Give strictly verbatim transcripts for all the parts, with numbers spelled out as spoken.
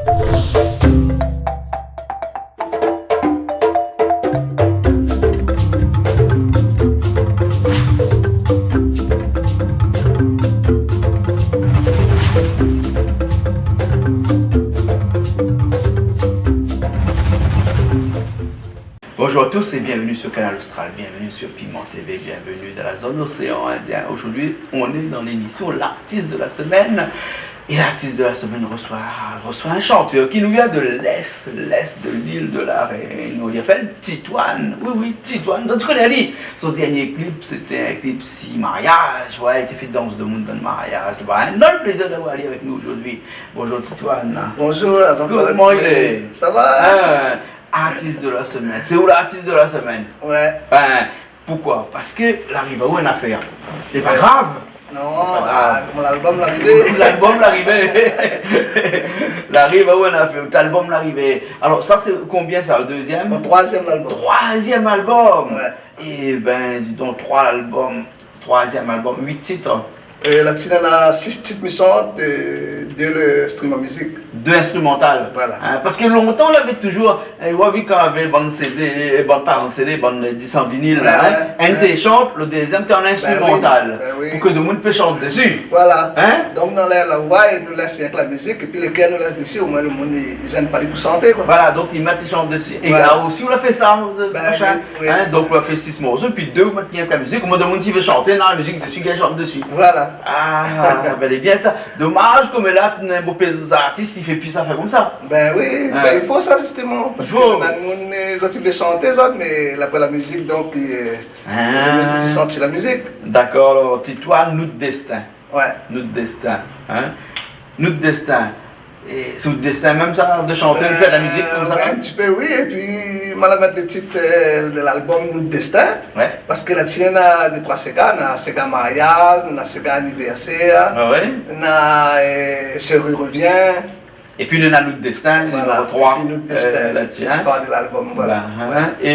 Bonjour à tous et bienvenue sur Kanal Austral, bienvenue sur Piment T V, bienvenue dans la zone océan Indien. Aujourd'hui, on est dans l'émission L'artiste de la semaine. Et l'artiste de la semaine reçoit, reçoit un chanteur qui nous vient de l'Est, l'Est de l'île de la Réunion. Il s'appelle Titoine. Oui, oui, Titoine. Donc, tu connais, Ali, son dernier clip, c'était un clip si mariage. Ouais, il était fait danse de monde dans le mariage. Bah, on a le plaisir d'avoir Ali avec nous aujourd'hui. Bonjour, Titoine. Bonjour, Jean-Claude. Comment il est ? Ça va ? Hein ? Artiste de la semaine. C'est ou l'artiste de la semaine ? Ouais. Hein, pourquoi ? Parce que l'ariv aou in afèr. Sé pa grav. Non, ah, mon album l'arivé. L'album l'arivé. L'ariv aou in afèr. L'album l'arivé. Alors, ça, c'est combien, ça, le deuxième ? Mon troisième album. Troisième album. Ouais. Eh ben, dis donc, trois albums. Troisième album, huit titres. É la ti néna sis tit mi sort, é dé lé instrument mizik. Dé instrumental. Voilà. Hein, parce que longtemps, on avait toujours, eh, ou la vi kan lavé bann C D, eh, bann, pa bann C D, bann disk an vinil, la, hein. Ouais, ouais. Inn té shant, le deuxième té an instrumental. Ben oui, ben oui. Pou ke demoun pé shant desi. Voilà. Hein ? Donk, nou anlèv la voi é nou lès rienk la mizik, épi le kèr nou lès desi, omoin le moun i, i zèn pa li pou shanté, koi. Voilà, donk i mèt, i shant desi. É la osi, ou la fé sa, euh, machin. Ben oui, oui. Hein, donk, ou la fé sis morso, épi dé, ou mèt rienk la mizik. Omoin, demoun, si i vé shanté, na la mizik desi, i shant desi. Voilà. Ah, ben, lé bien sa. Domaz, koméla, néna bonpé zartis i fé pi sa, fé konmsa. Ben oui, ben, i fo sa, zistoman. Parske néna moun, euh, zot i vé shanté, zot, mé apré la mizik, donk, euh, la mizik, i santi la mizik. Dakor, alor, Titoine, Nout Destin. Ouais. Nout Destin, hein. Nout Destin. É sé out destin mèm sa, de shanté, de fé la mizik konmsa ? Ben, ouais, in ti pé, oui. Épi, ma la mèt le tit, euh, de l'album Nout Destin. Ouais. Parske la ti néna dé troi séga, na séga mariaz, na séga anivèrsèr, ah ouais, na, euh, Chérie revient. Épi, néna Nout Destin, voilà, numéro troi, épi Nout Destin, euh, le tit phare de l'album, voilà. Ben, hein. Ouais. É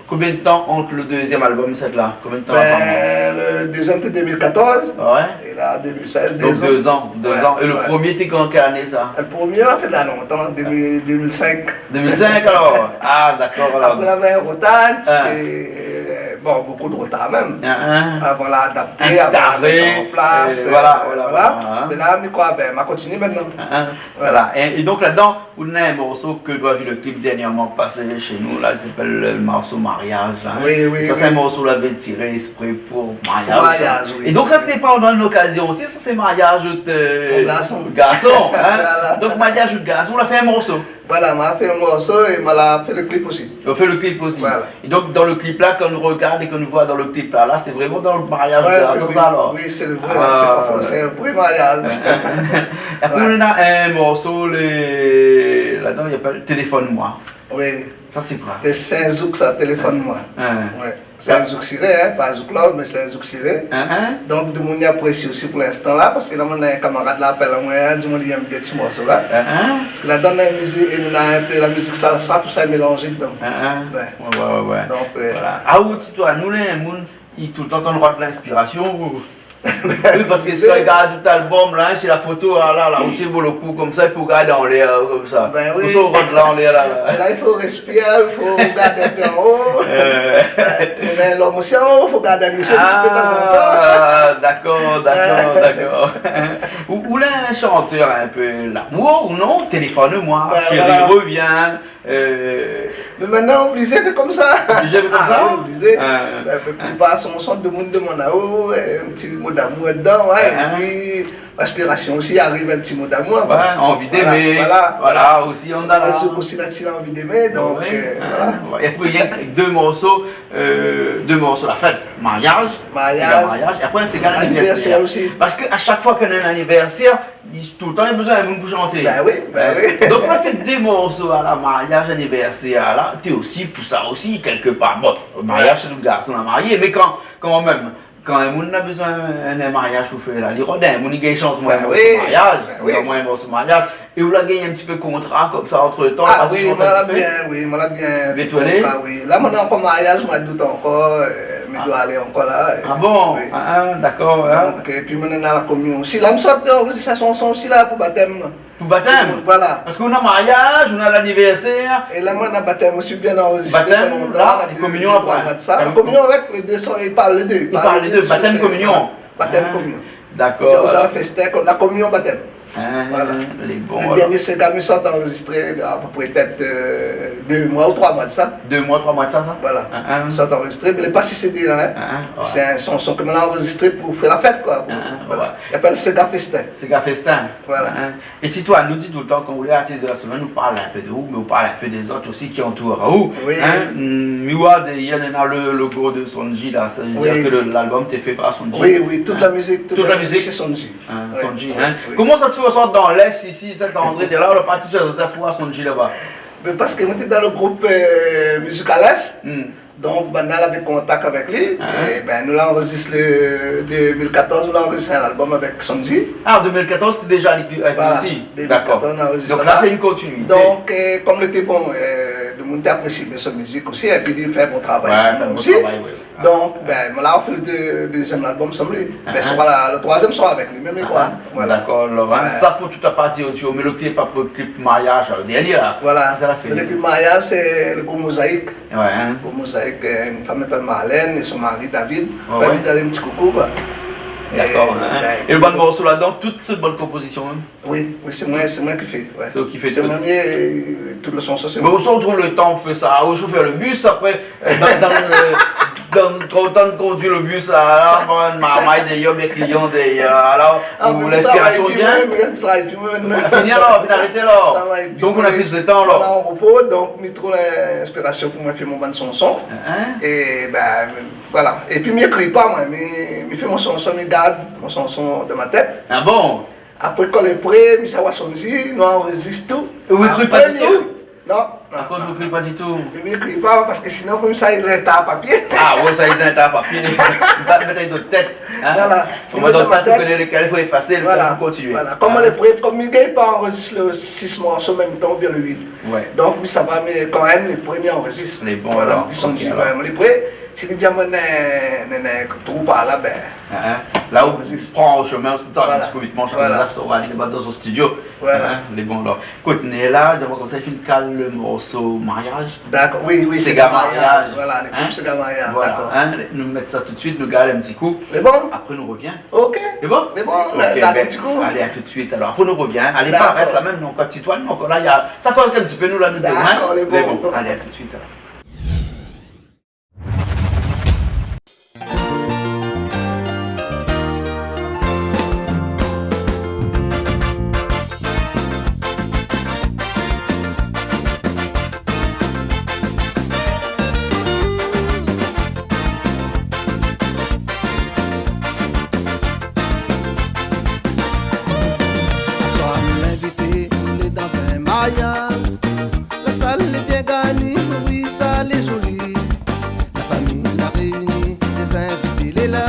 Konbien de tan ant le deuxième album é sèt-la ? Konbien de tan avann ? Ben, le deuxième, c'était deux mille quatorze. Ouais. É la, deux mille seize, dé zan. Donc deux ans, deux ans. Ouais. Et le premier, c'était en quelle année, ça ? Le premier, la fé la lontan, deux mille, deux mille cinq. Deux mille cinq, alors ? Ah, d'accord, alors. Apré, lavé in rotar, in ti pé, euh, bon, bonpé de rotar mèm. Hein, hein. Avan la adapté, avan la mèt an plas, euh, voilà, voilà, voilà, hein. Mé la, mi kroi, ben, ma kontinié mintnan. Hein, hein. Voilà. Voilà. É, é donk, ladan, ou néna in morso ke nou la vi le clip dernièrman pasé shé nou, la, i apèl le morso Mariage, hein. Oui, oui, oui. Sa, sé in morso ou lavé tiré ésprè pou mariaz, sa. Pou mariaz, oui. É donk, sa, sété pa dan in okazion osi, sa, sé mariaz out, euh, mon garson. Garson, hein. Voilà. Donk, mariaz out garson, ou la fé in morso. Voilà, ma la fé in morso é ma la fé le clip osi. Ou la fé le clip osi. Voilà. É donk, dan le clip la, kan nou rogard é ke nou voi dan le clip la, la, sé vréman dan le mariaz de la zone, sa, alor. Oui, oui, sé le vré, sé pa fo, sé in vré mariaz. Apré, nou néna in morso, lé, ladan, i apèl Téléfone-moi. Oui. Sa, sé koi ? Sé in zouk, sa, Téléfone-moi. Hein. Ouais. Sé in zouk siré, hein, pa zouk love, mé sé in zouk siré. Hein, hein. Donk, demoun i aprésié osi pou linstan la, parske la, mon kamarad la apèl amoin, hein, demoun i èm bien ti morso la. Hein, hein. Parske ladan, néna mizik, é néna in pé la mizik salsa, tousa lé mélanzé dedan. Hein, hein. Ouais. Ouais, ouais, ouais, ouais. Donk, euh, voilà. Ah, ou, Titoine, nou lé moun, i toultan antrinn rod linspirasion, ou ? Oui, parske si ou rogard tout album la, hein, sé la foto, ah la, la, ou tir le kou konmsa, épi ou gard anlèr, euh, konmsa. Ben oui. Ou sa rod la anlèr la, la. La, i fo respiré, i fo gard in pé an o. Euh. Ouais, mé lom osi, i fo gard ali osi in ti pé tazantan. Ah, dakor, dakor, dakor. Ou, ou lé in shantèr in pé lamour, ou non ? Téléfone-moi, Chérie revient. Ben, voilà. Euh. Mé mintnan, oblizé fé konmsa. Oblizé fé konmsa ? Ah oui, oblizé. Ah. Ben, pou pa son, son demoun demann aou, euh, in ti mo d'amour dedan, ouais, ah, épi, inspirasion osi, ariv in ti mo d'amour, koi. Ouais, Envie d'aimer. Voilà, voilà. Voilà, osi, nou néna la. Osi, la ti Envie d'aimer, donk, euh, voilà. Ouais. É apré, rienk dé morso, euh, dé morso, la fèt, mariaz, mariaz. Séga mariaz, é apré, séga anivèrsèr. Anivèrsèr osi. Parske a shak foi ke néna in anivèrsèr, i, toultan, néna bezoin in moun pou shanté. Ben oui, ben oui. Donk, ou la fé dé morso, la, mariaz, anivèrsèr, la, té osi pou sa osi, kèlkepar. Bon, mariaz, sé tout garson la marié, mé kan, kanmèm, kan in moun na bezoin in, in mariaz pou fé, la, li rod in moun, li gingn shant amoin in morso mariaz, ben oui, amoin in morso mariaz. É ou la gingn in ti pé kontra konmsa antretan, la, ou la shant in ti pé ? Ah oui, ma la bien, oui, ma la bien fé kontra, oui. La, moin néna ankor mariaz, moi d'août ankor, euh, mi doi alé ankor la, euh, oui. Ah bon ? Ah, ah, dakor, hein. Donk, épi moin néna la kominyon osi. La, mi sort anrezistré son, son osi la pou batèm. Pou batèm. Voilà. Parske ou na mariaz, ou na lanivèrsèr. É la, moin na batèm osi, mi vien anrozistré. Batèm, la, é kominyon apré. Kominyon avèk lé dé, i parl lé dé. I parl lé dé, batèm, kominyon. Voilà. Batèm, kominyon. Dakor. Ou di, ou dan fèstin, la kominyon, batèm. Voilà. Lé bon, alor. Lo dernié séga mi sort anrozistré, apépré pétèt, euh, dé moi ou troi moi de sa. Dé moi, troi moi de sa, sa ? Voilà. Mi sort anrozistré, mé lé pa si CD la, hein. Sé in shanson ke moin la anrozistré pou fé la fèt, koi. Voilà. I apèl Séga Fèstin. Séga Fèstin. Voilà. É Tito, nou di toultan, kan ou lé artis de la semèn, nou parl in pé de ou, mé ou parl in pé dé zot osi ki antour aou. Oui. Hein ? Mm, mi oi, dé, néna lo logo de Son'J la, sa vé dir ke lo, lalbom té fé par Son'J. Oui, oui, tout la mizik, tout la mizik sé Son'J. Hein, Son'J, hein. Koman sa i fé ou sort dan Lès isi, Sint-André, té la, ou la parti shé Joseph Roy, Son'J laba ? Mé parske moin té dan lo group, euh, Mizik a Lès. Donk, banna lavé kontak avèk li. É ben, nou la anrozistré, dé mil katorz, nou la anrozistré in albom avèk Son'J. Ah, dé mil katorz, té déza avèk li osi. Voilà, dé mil katorz, nou la anrozistré. Donk la, sé in kontinuité. Donk, euh, kom li té bon, euh, lo moun té apresié bien son mizik osi, épi li fé bon travay osi. Donk, ben, moin la fé lo dé-, dézièm albom ansanm li. Ben, sra la, lo troizièm sra avèk li mèm, mi kroi. Voilà. Dakor, alor, hein, sa pou tout la parti, ou, ou mèt lo pié pa pou lo klip mariaz, lo dernié la. Voilà. Sa la fé. Lo klip mariaz, sé lo group Mozaïk. Ouais, hein. Group Mozaïk, euh, in fanm i apèl Marlène é son mari David. Ouais, ouais. Fé in ti koukou, koi. Dakor, hein. É lo bann morso ladan, tout sé out bann konpozision, hein ? Oui, oui, sé moin, sé moin ki fé, ouais. Sé ou ki fé tout. Sé moin, euh, tout lo shanson, sé moin. Mé ousa ou trouv lo tan pou fé sa ? Ou i fé lo bis, apré, euh, dan, dan lo, dan, kan ou té kondui lo bis, la, la, bann marmay déor, bann klian déor, la, ou linspirasion i vien ? Ah, mé mi travay pi, moin, mi travay pi, moin. Fini alor, fine arété alor. Donk ou na plis lo tan alor. Voilà, an ropo, donk mi trouv linspirasion pou moin fé mon bann shanson. Hein ? É ben, voilà. Épi mi ékri pa, moin, mi, mi fé mon shanson, mi gard mon shanson dan mon tèt. Ah bon ? Apré, kan lé pré, mi sa oir Son'J, nou anrozistré tout. Ou ékri pa ditou ? Non, non. Akoz ou ékri pa ditou ? Mi ékri pa, parske sinon, konmsa, i zèt in ta papié. Ah, ouais, sa, i zèt in ta papié. Ou va mèt ali dan out tèt, hein ? Voilà. Ou mèt dan out tèt, ou koné lékèl i fo éfasé, lékèl i fo kontinié. Voilà. Kom lé pré, kom mi gingn pa anrozistré sis morso an mèm tan, oubien lé uit. Ouais. Donk, mi sava, mé kan inn lé pré, mi anrozistré. Lé bon, alor. Voilà, mi di Son'J, ben, lé pré. Si li di amoin, néna, néna in trou par la, ben, Hein, hein. La ou pran lo shomin, ou sa di in ti kou vitman, sa ou va alé laba dan son studio. Voilà. Hein, lé bon, alor. Ékout, nou lé la, di amoin konmsa, i fine kal lo morso mariaz. Dakor, oui, oui, Séga Mariaz. Voilà, lo klip Séga Mariaz, dakor. Hein, nou mèt sa tout suit, nou gard in ti kou. Lé bon ? Apré nou rovien. OK. Lé bon ? Lé bon, nou gard in ti kou. Alé, a tout suit, alor. Apré nou rovien. Alé, pa rès la mèm, non, ankor Titoine, non, ankor la, i a, sa koz in ti pé, nou, la, nou dé, hein ? Lé bon, alé, a tout suit, alor. Aswar nou linvité, nou lé dan in mariaz. La sal lé bien garni, wi, sa lé zoli. La fami la réini, lé zinvité lé la.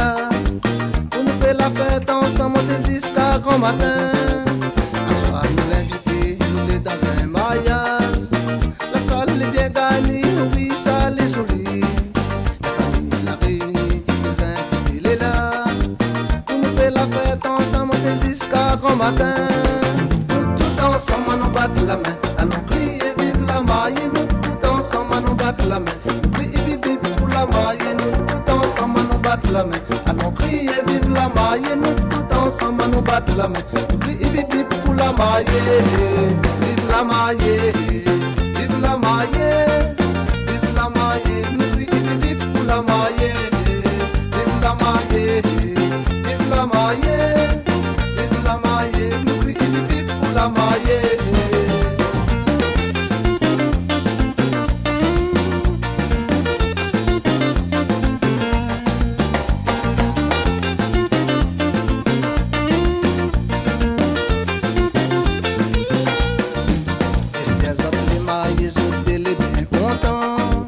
Pou nou fé la fèt ansanm, monté ziska gran matin. Aswar nou linvité, nou lé dan in mariaz. La sal lé bien garni, wi, sa lé zoli. La fami la réini, lé zinvité lé la. Pou nou fé la fèt ansanm, monté ziska gran matin. Nou tout ansanm, anon bat la min. Anon kriyé viv la marié, nou tout ansanm, anon bat la min. Nou kri ip ip ip pou la marié, nou tout ansanm, anon bat la min. Anon kriyé viv la marié, nou tout ansanm, anon bat la min. Nou kri ip ip ip pou la marié. Viv la marié, viv la marié, viv la marié. Nou kri ip ip ip pou la marié. Viv la marié, viv la marié. Viv la marié, nou kri ip ip ip pou la marié. Èske zot lé marié, zot dé lé bien kontan ?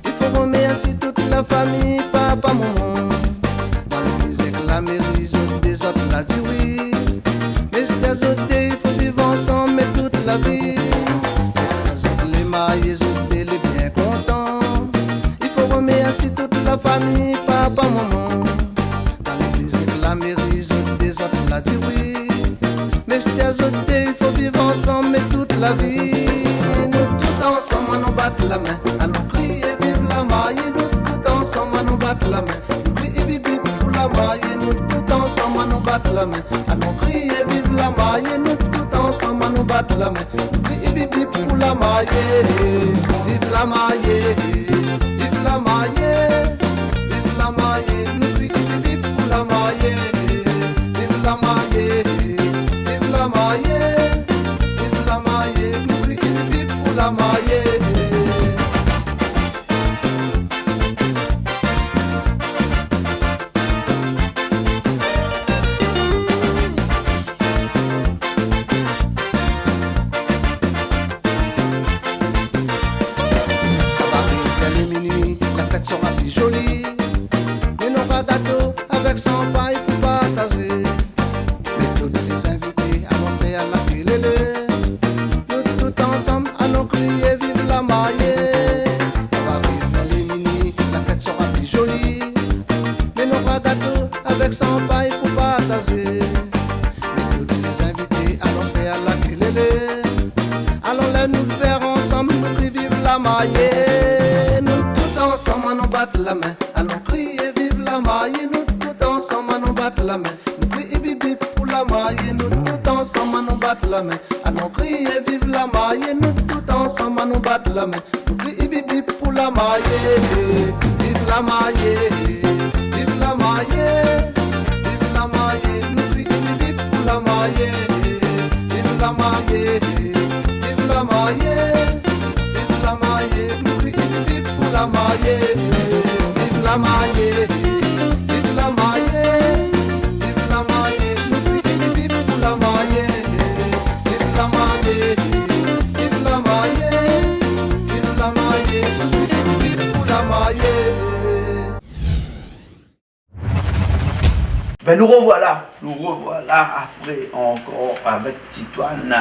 I fo romèrsié tout la fami, papa, momon. Dan légliz èk la méri, zot dé zot la di wi. Mé èske zot dé i fo viv ansanm, mé tout la vi. Èske zot lé marié, zot dé lé bien kontan ? I fo romèrsié tout la fami, papa, momon. Dan légliz èk la méri, zot dé zot la di wi. Mé èske zot dé i fo viv La vi, nou tout ansanm, anon bat la min. Anon kriyé viv la marié, nou tout ansanm, anon bat la min. Nou kri ibibib pou la marié, nou tout ansanm, anon bat la min. Anon kriyé viv la marié, nou tout ansanm, anon bat la min. Nou kri ibibib pou la marié, viv la marié, viv la marié, viv la marié. Nou kri ibibib pou la marié, viv la marié, viv la marié, viv la marié. Nou kri ibibib pou la marié. Sa va rivé minui, la fèt sera pli zoli. Mé nora gato avèk sanpay pou partazé. Mé tout lé zinvité, alon fé la kilélé. Nou tout ansanm, alon kriyé viv la marié. Sa va rivé minui, la fèt sera pli zoli. Mé nora gato avèk sanpay pou partazé. Mé tout lé zinvité, alon fé la kilélé. Alon lèv nout vèr ansanm, nou kri viv la marié. Nou tout ansanm, anon bat la min. Alon kriyé viv la marié, nou tout ansanm, anon bat la min. Nou kri ibibib pou la marié, nou tout ansanm, anon bat la min. Alon kriyé viv la marié, nou tout ansanm, anon bat la min. Nou kri ibibib pou la marié, viv la marié, viv la marié, viv la marié. Nou kri ibibib pou la marié, viv la marié, viv la marié, viv la marié. Nou kri ibibib pou la marié, viv la marié, viv la marié, viv la marié. Nou kri ibibib pou la marié, viv la marié, viv la marié, viv la marié. Nou kri ibibib pou la marié. Bin, nou rovoila, nou rovoila apré ankor avèk Titoine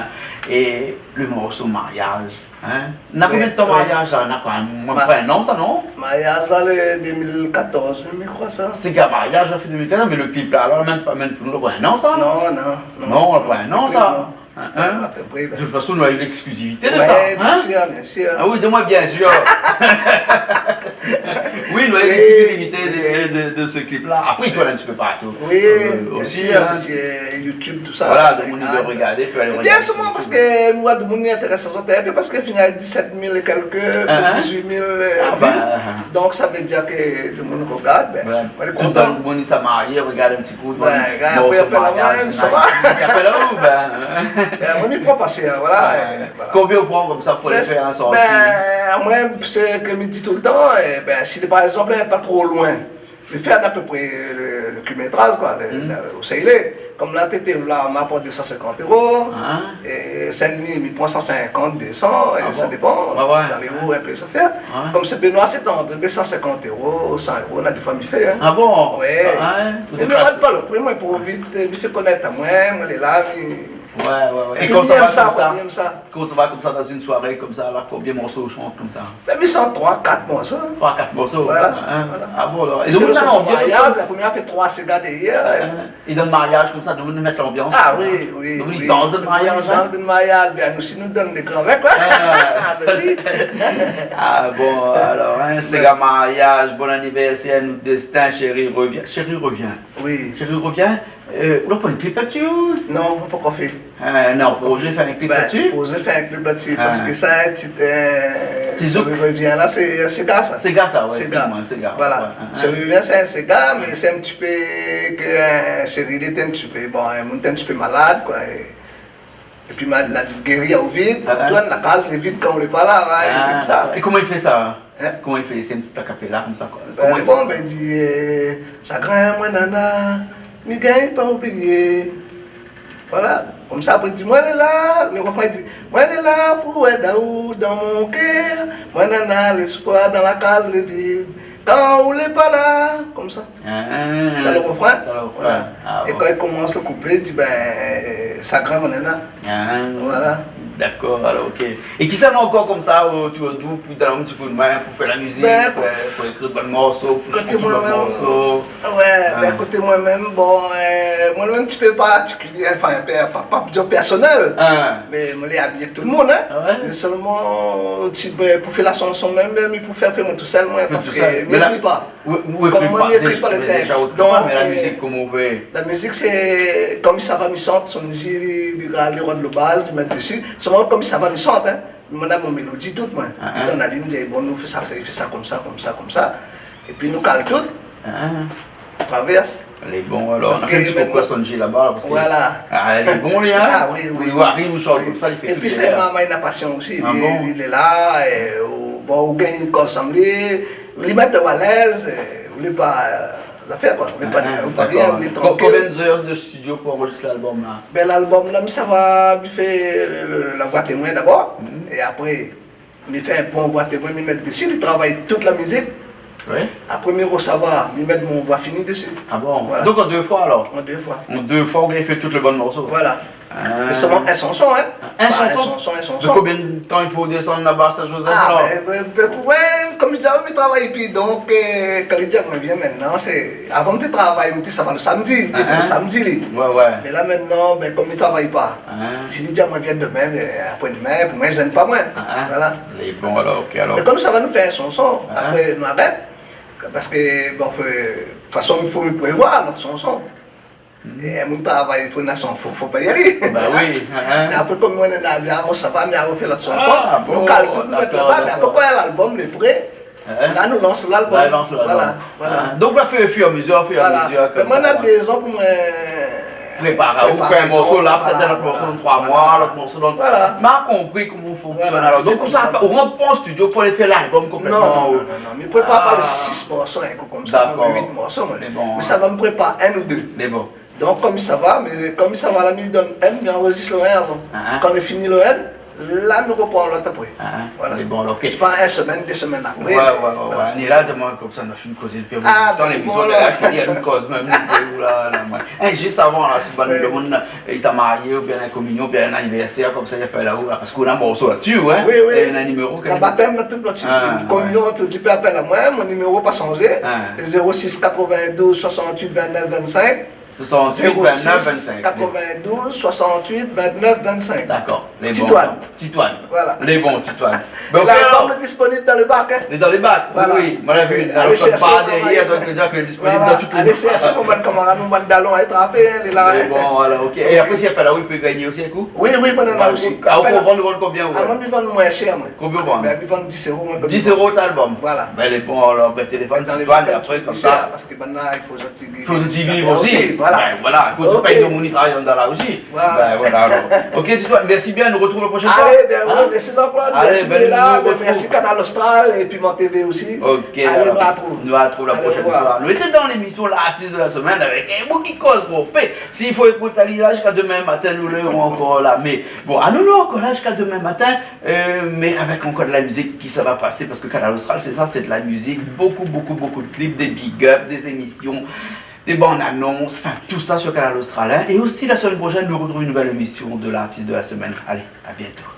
é le morso Mariaz, in. Na konbien d'tan mariaz la ? Na koi, moin, pré in an sa, non ? Mariaz la, le deux mille quatorze, mi kroi sa. Séga Mariaz la fé deux mille quatorze, mé le klip la, la, mèm pa, mèm pou nou, la pré in an sa, non ? Non, non, non. Non, la pré in an sa. Non. In, in ? Bin, apépré, bin. De tout fason, nou la u l'exklusivité de sa, in ? Oué, biensir, biensir. A oui, di amoin biensir. Oui, nou la u l'exklusivité de, de, de se klip la. Apré, i tourn in ti pé partou. Oui, biensir, in. Parske YouTube, tousa. Voilà, domoun i vé regardé, pi alé regardé. Biensir, parske moin, domoun i intérès azot in pé, parske fini a dix-sept mille é kèlk, in, in, dix-huit mille, eu, vu. A, bin. Donk, sa vé dir ke domoun i regard, bin, moin lé kontan. Tout domoun i sa marié, regard in ti Bin, apré, apèl amoin, sa va. Apèl aou, bin. Bin, moin, mi pran pasé, in, voilà, é voilà. Konbien ou pran konmsa pou alé fé in sorti ? Bin, moin, sé ke mi di toultan, é bin, si, par égzanp, lé pa tro loin, mi fé apépré le, le kilométraz, koi, le, le, ousa i lé. Konm la, Tété, la, ma pran deux cent cinquante euros. É Sin-Dni, mi pran cent cinquante, deux cents, é sa dépan. A bon ? Oué, oué. Dan lé ou, in pé, sa fé. Oué. Konm sé Benoît, sé Saint-André, bin, cent cinquante euros, cent euros, na défoi mi fé, in. A bon ? Oué. Mé mi rad pa lo pri, moin, pou vit, mi fé konèt amoin, moin lé la, mi... Oué, oué, oué. É épi, koman sa va konmsa ? Mi èm sa, koi, mi èm sa. Koman sa va konmsa dan in soiré konmsa la, konbien morso ou shant konmsa ? Bin, mi shant troi, kat morso. Troi, kat morso, in, in. Voilà, voilà. A bon, alor. É donk, la, anbians mariaz, la promièr la fé troi séga dèrièr. In, in. É dan mariaz konmsa, domoun i mèt lanbians, in. A oui, oui, oui. Domoun i dans dan mariaz, in. Domoun i dans dan mariaz, bin, nou osi nou donn dé gran avèk, koi. A. A, bin oui. A bon, alor, in, séga mariaz, bon anivèrsèr, nou déstin, Chéri revien. Chéri revien. Oui. Chéri revien, eu, ou la pran in klip la dsi, ou ? Non, moin pankor fé. Eu, non, projé fé in klip la dsi ? Bin, projé fé in klip la dsi, parske sa, in tit, eu, Ti zouk. Chéri revien la, sé, sé séga sa. Séga sa, oué, ékskiz amoin, séga. Voilà. Oué, in, in. Chéri revien, sé in séga, mé sé in ti pé ke, eu, Chéri, li té in ti pé, bon, in moun té in ti pé malad, koi, é, épi ma-, la di géri o vid, a, a, Antoine, la kaz lé vid kan ou lé pa la, oué, li fé sa. É koman i fé sa ? In ? Koman i fé ? Sé in ti a capella konmsa, koi. Bin, koman i fé sa ? Bon, bin, i di, eu, sagrin, moin nana, mi gingn pa oublié. Voilà. Konmsa, apré, i di, moin lé la. Le refrain, i di, moin lé la pou èd aou dan mon kèr. Moin nana léspoir dan la kaz lé vid. Kan ou lé pa la. Konmsa. A, sa le refrain. Sa le refrain. Voilà. A, oué. É kan i komans le kouplé, i di, bin, sagrin, moin nana. Ah, voilà. Dakor, alor, OK. É kisa néna ankor konmsa otour de ou pou donn in ti kou d'min, pou fé la mizik, pou, pou ékri bann morso, pou shant bann morso ? Bin, koté moin mèm, bon, moin lé in ti pé partikilié, anfin, pa, pa, pa pou dir pèrsonèl, mé moin lé abiyé tout le moun, in. Ah ouais ? Mé sèlman, ti, bin, pou fé la shanson mèm, bin, mi préfèr fé moin tousèl, moin, parské mi ékri pa. Ou, ou ékri pa, déza, ou ékri pa, mé la mizik, koman ou fé ? Donk, la mizik, sé konm i sava, mi shant, son mizik, li, li ral, li rann lo baz, li mèt dési. Sèlman konm i sava, mi shant, in. Moin néna mon mélodi tout, moin. Ah, ah. Donn ali, mi di, bon, nou fé sa, sa, i fé sa konmsa, konmsa, konmsa. Épi nou kal tout. Ah, ah. Travèrs. Lé bon, alor. Parské, ah, lé bon, li, in. Ou ariv, ou sort konmsa, li fé tout. Épi sé, moin néna pasion osi, li, li lé la, é, ou, bon, ou gingn koz ansanm li, li mèt aou alèz, ou lé pa, zafèr, koi. Ou lé pa, ou lé pa rien, ou lé trankil. Konbien d'zèr de studio pou anrozistré lalbom la ? Bin, lalbom la, mi sava, mi fé le, le, la voi témoin dabor, é apré, mi fé in bon voi témoin, mi mèt dési, li travay tout la mizik. Oui. Apré, mi rosava, mi mèt mon voi fini dési. Ah bon ? Voilà. Donk an dé foi, alor ? An dé foi. An dé foi, ou la fé tout le bann morso ? Voilà. Ah. Mé sèlman in shanson, in. In shanson ? Ba, in shanson, in shanson. Mé konbien d'tan i fo désann laba Sin-Zozèf, alor ? Ah, bin, bin, bin, pou moin, konm mi di aou, mi travay pi. Donk, kan li di amoin vien mintnan, sé, avan mi té travay, mi té sava le samdi, mi té fé le samdi, li. Ouais, ouais. Mé la mintnan, bin, konm mi travay pa, si li di amoin vien domin, apré-domin, pou moin, i zèn pa moin. Ah, ah. Voilà. Lé bon, alor, OK, alor. Mé konm sava, nou fé in shanson, apré nou arèt. Parské, bon, fo, de tout fason, i fo mi prévoir lot shanson. É, mon travay, i fo, fo, fo péyé ali. Ba oui, ah, ah. Mé apré, konm moin néna bien, sava, mi arfé lot shanson. Ah, bon, dakor, dakor. Nou kal tout, nou mèt laba, mé apré, kan lalbom lé pré, la, nou lans lalbom. La, lans lalbom. Voilà, voilà. Ah, donk, la fé ofiramézir, ofiramézir, konmsa. Voilà. Mé moin, néna dé zan pou moin préparé, ou fé in morso la, pétèt in lot morso dan troi moi, lot morso dan... Voilà. Ma konpri koman ou fonksionn, alor. Donk, ou sa, ou rant pa an studio pou alé fé lalbom konplètman, non, non, non, non. Mi prépar pa lé sis morso, in kou konmsa, non, uit morso, moin. Lé bon. Mé sava, mi prépar inn ou dé. Lé bon. Donk, konm sava, mé konm sava la, mi donn inn, mi anrozis lo inn avan. Ah, ah. Kan li fini lo inn, la, mi ropran lot apré. Ah, ah. Voilà. Lé bon, OK. Sé pa in semèn, dé semèn apré. Ouais, ouais, ouais, ouais. Voilà. Mé la, di amoin konmsa, nou la fine kozé dopi in bout de tan, lémision la fini, nou koz mèm, nou, la, la, moin. É, zis avan, la, si bann demoun, la, i sa marié, oubien la kominion, oubien in anivèrsèr, konmsa, i apèl aou, la, parské ou néna morso la dsi, in. Oui, oui. É néna niméro, kèl niméro ? La batèm, la tout la dsi. Ah, ouais. Kominion, tout, i pé apèl amoin, mon niméro pa sanzé. Ah. Zéro sis katrovin-douz soixante-huit vingt-neuf vingt-cinq. Soixante-huit vingt-neuf vingt-cinq. Zéro sis katrovin-douz soixante-huit vingt-neuf vingt-cinq. Dakor. Lé bon. Titoine. Titoine. Voilà. Lé bon, Titoine. Bon, OK, lalbom lé disponib dan lé bak, in. Lé dan lé bak, oui, oui. Voilà. Moin la vi, dan lo kod bar dèrièr, donk, sa i vé dir ke lé disponib dan tout lé bak. Alé shèrshé, mon bann kamarad, mon bann dalon, in, trapé, in, lé la, in. Lé bon, voilà, OK. É apré, si i apèl aou, i pé gingné osi in kou ? Oui, oui, bann la osi. Apèl. Ah, ou vann, ou vann konbien, ou ? Ah, moin, mi vann moin shèr, moin. Konbien ou vann ? Bin, mi vann dis éro, moin, konm... Dis éro out albom. Voilà. Bin, lé bon, alor, bin, téléfone Titoine, é apré, konmsa. Mé dan lé bak, sé pli shèr, parské bann la, i fo zot i viv osi. Fo zot i viv osi. Voilà. Bin, voilà, fo zot i pèy domoun i travay andan la osi. Voilà. Bin, voilà, alor. OK, Titoine, mèrsi bien, nou artrouv la proshèn foi. Alé, bin, oui, mèrsi Jean-Claude, mèrsi Bella, bin, mèrsi Kanal Austral é Piment TV osi. OK, alor. Alé, nou artrouv. Nou artrouv la proshèn foi. Alé, au revoir. Nou lété dan lémision L'artiste de la semaine avèk in boug ki koz tro. Si i fo ékout ali la ziska domin matin, nou lé ankor la. Mé bon, anou, nou lé ankor la ziska domin matin. Euh, mé avèk ankor de la mizik ki sa va pasé, parské Kanal Austral, sé sa, sé de la mizik, bokou, bokou, bokou de clip, dé big up, dé zémision, dé bann anons, anfin, tousa sur Kanal Austral, in. É osi, la semèn proshèn, nou artrouv in nouvèl émision de L'artiste de la semaine. Alé, à bientôt.